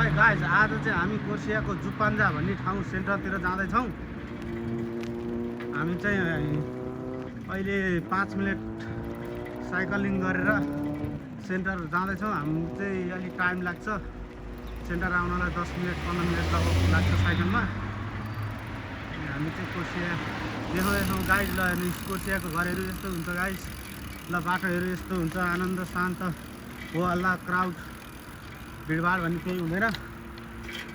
Guys आज चाहिँ हामी कोसियाको जुपान्जा भन्ने ठाउँ सेन्टरतिर जाँदैछौँ। हामी चाहिँ अहिले 5 मिनट साइकलिङ गरेर सेन्टर जाँदैछौँ। हामी चाहिँ अलिक टाइम लाग्छ सेन्टर आउनलाई 10 मिनट 15 मिनट लाग्छ साइकलमा। हामी चाहिँ कोसिया देखाउँदैछौँ गाइस। ल अनि कोसियाको घरहरू यस्तो हुन्छ गाइस। ल बाटोहरू यस्तो हुन्छ, आनन्द शान्त हो, हल्ला क्राउड भिडभाड भन्ने केही हुँदैन,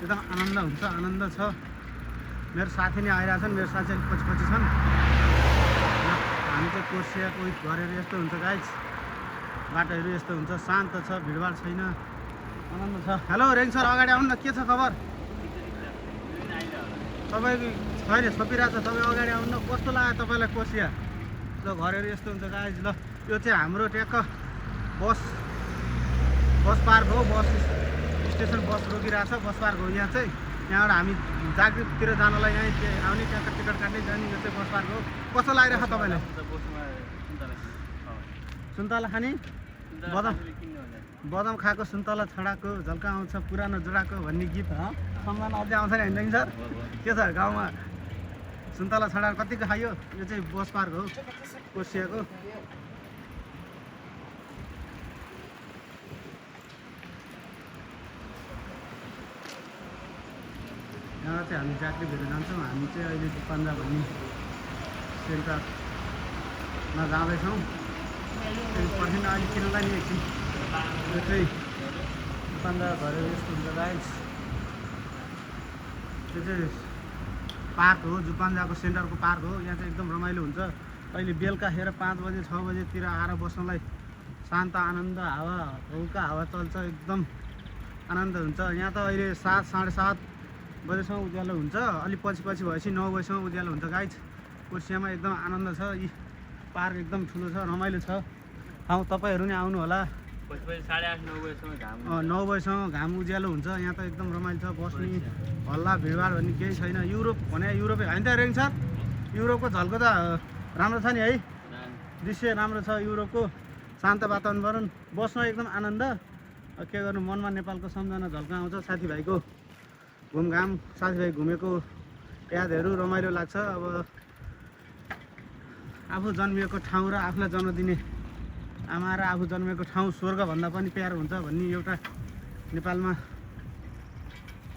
एकदम आनन्द हुन्छ, आनन्द छ। मेरो साथी नै आइरहेछन्, मेरो साथी अलिक पछि पछि छन्। हामी चाहिँ कोसियाको घरहरू यस्तो हुन्छ गाइस, बाटोहरू यस्तो हुन्छ, शान्त छ, भिडभाड छैन, आनन्द छ। हेलो रेङ सर, अगाडि आउनु न, के छ खबर? तपाईँको छैन, छोपिरहेको छ, तपाईँ अगाडि आउनु न। कस्तो लाग्यो तपाईँलाई कोसिया? ल घरहरू यस्तो हुन्छ गाइस। ल यो चाहिँ हाम्रो ट्याक्क बस पार्क हो, बस स्टेसन, बस रोकिरहेछ, बस पार्क हो यहाँ चाहिँ। यहाँबाट हामी जागिरतिर जानलाई यहीँ आउने, त्यहाँ टिकट काट्दै जाने, यो चाहिँ बस पार्क हो। कस्तो लागिरहेको छ तपाईँलाई? सुन्तला खाने, बदाम खाएको सुन्तला छडाको झल्का आउँछ पुरानो जोडाको भन्ने गीत सम्झना अझै आउँछ नि होइन सर? के छ गाउँमा सुन्तला छडा कतिको खायो? यो चाहिँ बस पार्क हो कोसियाको। यहाँ चाहिँ हामी जात्रीहरू जान्छौँ। हामी चाहिँ अहिले जुपान्जा भन्ने सेन्टरमा जाँदैछौँ। पर्खिन अहिले किन्नलाई नि एकछिन। यो चाहिँ जुपान्जा घरहरू यस्तो हुन्छ गाइस। यो चाहिँ पार्क हो, जुपान्जाको सेन्टरको पार्क हो। यहाँ चाहिँ एकदम रमाइलो हुन्छ। अहिले बेलुकाखेर 5 बजे 6 बजेतिर आएर बस्नलाई शान्त आनन्द हावा, हल्का हावा चल्छ, एकदम आनन्द हुन्छ। यहाँ त अहिले 7 साढे 7 बजेसम्म उज्यालो हुन्छ। अलिक पछि भएपछि 9 बजीसम्म उज्यालो हुन्छ गाइस। कोसियामा एकदम आनन्द छ। यी पार्क एकदम ठुलो छ, रमाइलो छ ठाउँ। तपाईँहरू नै आउनु होला। 9 बजीसम्म घाम उज्यालो हुन्छ। यहाँ त एकदम रमाइलो छ, बस्ने हल्ला भिडभाड भन्ने केही छैन। युरोप भने युरोपै होइन त रेङ सर? युरोपको झल्को त राम्रो छ नि है, दृश्य राम्रो छ युरोपको। शान्त वातावरण, बस्न एकदम आनन्द। के गर्नु, मनमा नेपालको सम्झना झल्का आउँछ। साथीभाइको घुमघाम, साथीभाइ घुमेको यादहरू रमाइलो लाग्छ। अब आफू जन्मिएको ठाउँ र आफूलाई जन्म दिने आमा र आफू जन्मेको ठाउँ स्वर्गभन्दा पनि प्यारो हुन्छ भन्ने एउटा नेपालमा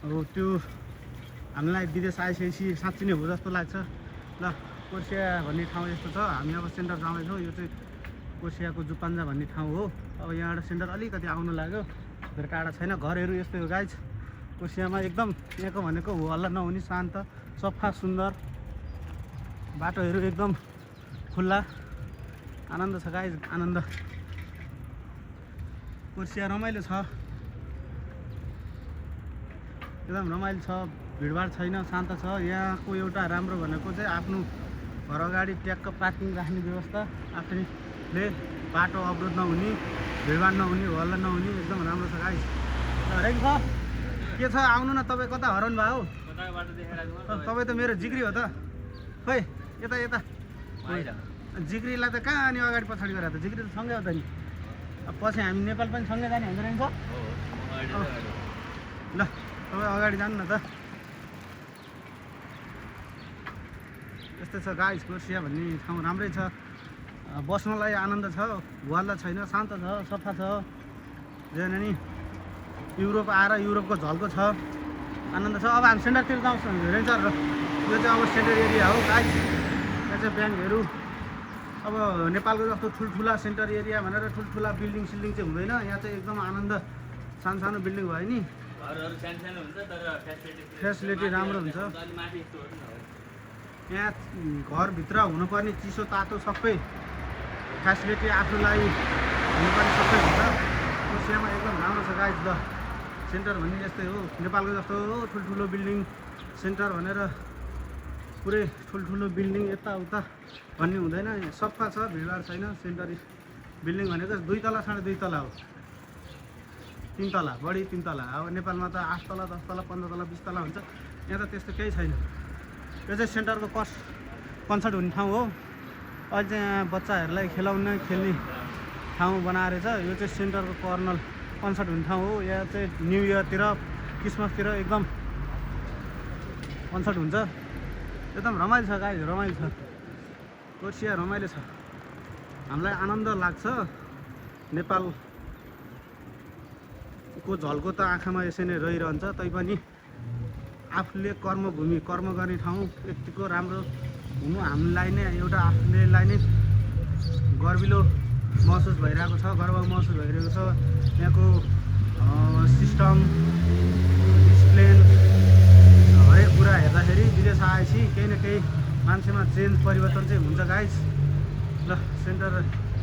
अब त्यो हामीलाई विदेश आइसकेपछि साँच्चै नै हो जस्तो लाग्छ। ल कोसिया भन्ने ठाउँ यस्तो छ। हामी अब सेन्टर जाँदैछौँ। यो चाहिँ कोसियाको जुपान्जा भन्ने ठाउँ हो। अब यहाँबाट सेन्टर अलिकति आउनु लाग्यो, धेरै टाढा छैन। घरहरू यस्तै हो गाइस। कोसियामा एकदम यहाँको भनेको हो हल्ला नहुने, शान्त, सफा, सुन्दर, बाटोहरू एकदम खुल्ला, आनन्द छ गाइस, आनन्द। कोसिया रमाइलो छ, एकदम रमाइलो छ, भिडभाड छैन, शान्त छ। यहाँको एउटा राम्रो भनेको चाहिँ आफ्नो घर अगाडि ट्याक्क पार्किङ राख्ने व्यवस्था, आफैले बाटो अवरोध नहुने, भिडभाड नहुने, हल्ला नहुने, एकदम राम्रो छ गाइस। रेङ छ, के छ? आउनु न। तपाईँ कता हराउनु भयो? तपाईँ त मेरो जिग्री हो त। खोइ यता यता जिग्रीलाई त कहाँ अनि अगाडि पछाडि गरेर त जिग्री त सँगै हो त नि। अब पछि हामी नेपाल पनि सँगै जाने हुन्छ रहेछ। ल तपाईँ अगाडि जानु न त। यस्तै छ गाइस, कोसिया भन्ने ठाउँ राम्रै छ, बस्नलाई आनन्द छ, हल्ला छैन, शान्त छ, सफा छ। जेन नि युरोप आएर युरोपको झल्को छ, आनन्द छ। अब हामी सेन्टरतिर जाउँछौँ रेङ सर। यो चाहिँ अब सेन्टर एरिया हो गाइस। यहाँ चाहिँ ब्याङ्कहरू अब नेपालको जस्तो ठुल्ठुला सेन्टर एरिया भनेर ठुल्ठुला बिल्डिङ सिल्डिङ चाहिँ हुँदैन। यहाँ चाहिँ एकदम आनन्द, सानो सानो बिल्डिङ भयो नि, फेसिलिटी राम्रो हुन्छ। यहाँ घरभित्र हुनुपर्ने चिसो तातो सबै फेसिलिटी आफूलाई हुनुपर्ने सबै हुन्छ। कोसियामा एकदम राम्रो छ गाइस। ल सेन्टर भन्ने यस्तै हो, नेपालको जस्तो ठुल्ठुलो बिल्डिङ सेन्टर भनेर पुरै ठुल्ठुलो बिल्डिङ यताउता भन्ने हुँदैन। सफा छ, भिडभाड छैन। सेन्टर बिल्डिङ भनेको 2 तला 2.5 तला हो, 3 तला, बढी 3 तला। अब नेपालमा त 8 तला 10 तला 15 तला 20 तला हुन्छ। यहाँ त त्यस्तो केही छैन। यो चाहिँ सेन्टरको कन्सर्ट हुने ठाउँ हो। अहिले चाहिँ यहाँ बच्चाहरूलाई खेल्ने ठाउँ बनाएर छ। यो चाहिँ सेन्टरको कर्नल कन्सर्ट हुने ठाउँ हो। यहाँ चाहिँ न्यु इयरतिर क्रिसमसतिर एकदम कन्सर्ट हुन्छ। एकदम रमाइलो छ गाइज, रमाइलो छ। कोसिया रमाइलो छ। हामीलाई आनन्द लाग्छ। नेपालको झल्को त आँखामा यसै नै रहिरहन्छ। तैपनि आफूले कर्मभूमि, कर्म गर्ने ठाउँ यतिको राम्रो हुनु हामीलाई नै एउटा आफूलेलाई नै गर्विलो महसुस भइरहेको छ, गर्व महसुस भइरहेको छ। यहाँको सिस्टम, डिसिप्लिन, हरेक कुरा हेर्दाखेरि विदेश आएपछि केही न केही मान्छेमा चेन्ज परिवर्तन चाहिँ हुन्छ गाइज। ल सेन्टर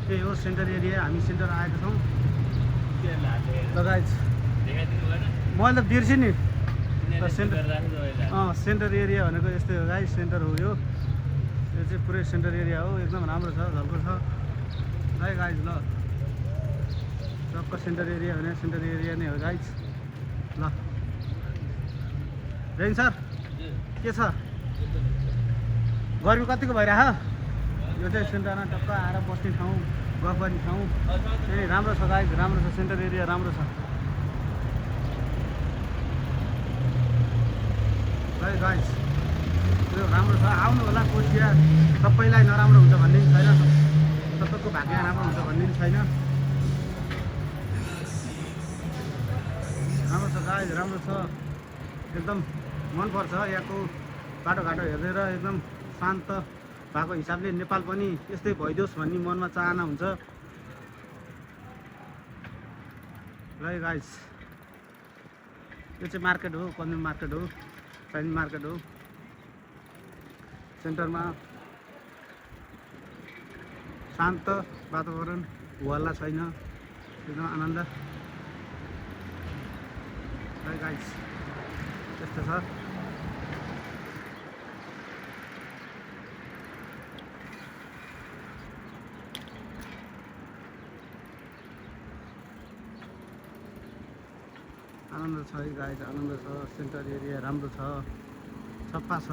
यही हो, सेन्टर एरिया। हामी सेन्टर आएको छौँ ल गाइज। मैले त बिर्सेँ नि सेन्टर एरिया भनेको यस्तै हो गाइज। सेन्टर हो यो चाहिँ पुरै सेन्टर एरिया हो। एकदम राम्रो छ, झल्को छ है गाइज। ल सबको सेन्टर एरिया भने सेन्टर एरिया नै हो गाइज। ल रेन सर के छ, गर्मी कतिको भइरह? यो चाहिँ सेन्टरमा टक्क आएर बस्ने ठाउँ, गफ गर्ने ठाउँ। ए राम्रो छ गाइज, राम्रो छ। सेन्टर एरिया राम्रो छ है गाइज। यो राम्रो छ, आउनु होला कोसिया। सबैलाई नराम्रो हुन्छ भन्ने पनि छैन, सबैको भाग्य राम्रो हुन्छ भन्ने पनि छैन। राम्रो छ गाइज, राम्रो छ। एकदम मनपर्छ यहाँको बाटोघाटो हेरेर। एकदम शान्त भएको हिसाबले नेपाल पनि यस्तै भइदियोस् भन्ने मनमा चाहना हुन्छ है गाइज। यो चाहिँ मार्केट हो, कन्ज्युम मार्केट हो, चाइनिज मार्केट हो। सेन्टरमा शान्त वातावरण, हल्ला छैन, एकदम आनन्द है गाइज। त्यस्तो छ। आनन्द छ है गाइज, आनन्द छ। सेन्टर एरिया राम्रो छ, सफा छ।